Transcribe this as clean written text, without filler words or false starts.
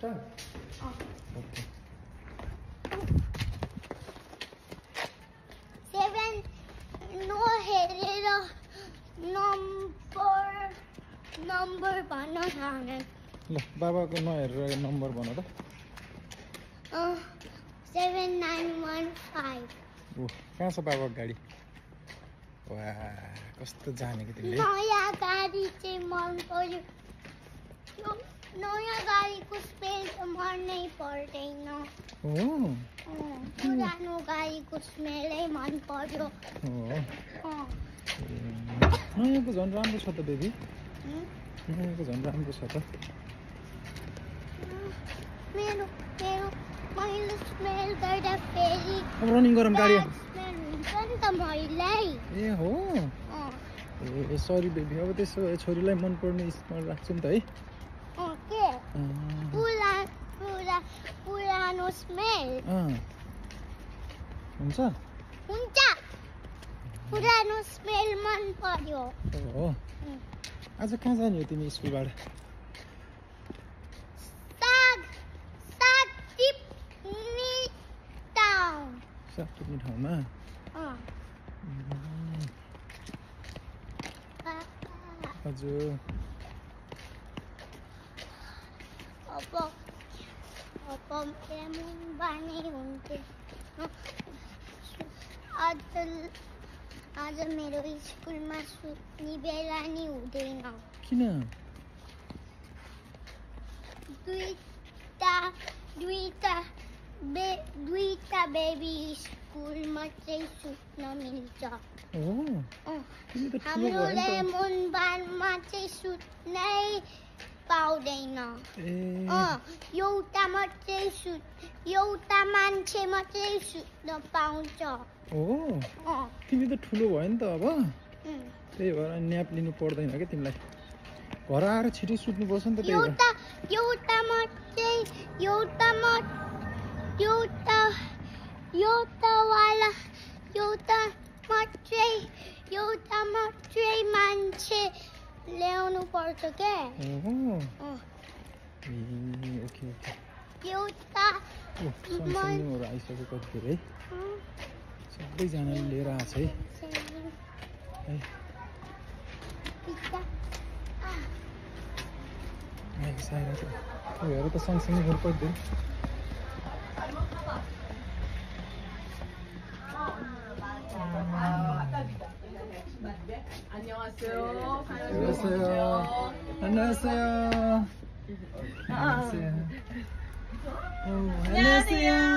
start? Okay. 7 no हेरेर number भन्न जाने ल बाबाको नहेरेर नम्बर भन त 7915 ओ कहाँ छ बाबाको गाडी वाह कस्तो जानेको तिमीले नयाँ गाडी चाहिँ मन पर्यो नयाँ गाडीको स्मेल त मनै पर्दैन पुरानो गाडीको स्मेलै मन पर्यो नयाँको झन् राम्रो छ त बेबी नयाँको झन् राम्रो छ त मेरो मैले स्मेल गर्दा फेरि अब रनिङ गरौँ गाडी स्मेल हुन्छ नि त मलाई ए हो ए सरी बेबी अब त्यसो भए छोरीलाई मनपर्ने स्मेल राख्छौँ त है के पुरानो स्मेल हुन्छ पुरानो स्मेल मन पर्यो हो आज कहाँ जाने हो तिमी स्कुलबाट साग टिप्ने ठाउँमा हजुर अब लेमन बानी हुन्थे आज मेरो स्कुलमा सुत्ने बेला नि हुँदैन किन दुईटा बेबी स्कुलमा चाहिँ सुत्न मिल्छ हाम्रो लेमन बारमा चाहिँ सुत्नै पाउँदैन एउटा मान्छे मात्रै सुत्न पाउँछ तिमी त ठुलो भयो नि त अब त्यही भएर न्याप लिनु पर्दैन क्या तिमीलाई घर आएर छिटै सुत्नुपर्छ नि त एउटा मात्रै मान्छे ल्याउनु पर्छ के ओके एउटा आइसक्यो कतिखेर है सबैजनाले लिएर आएको छ है हेर त सँगसँगै घर पर्दैन 안녕하세요. 안녕하세요. 안녕하세요. 안녕하세요.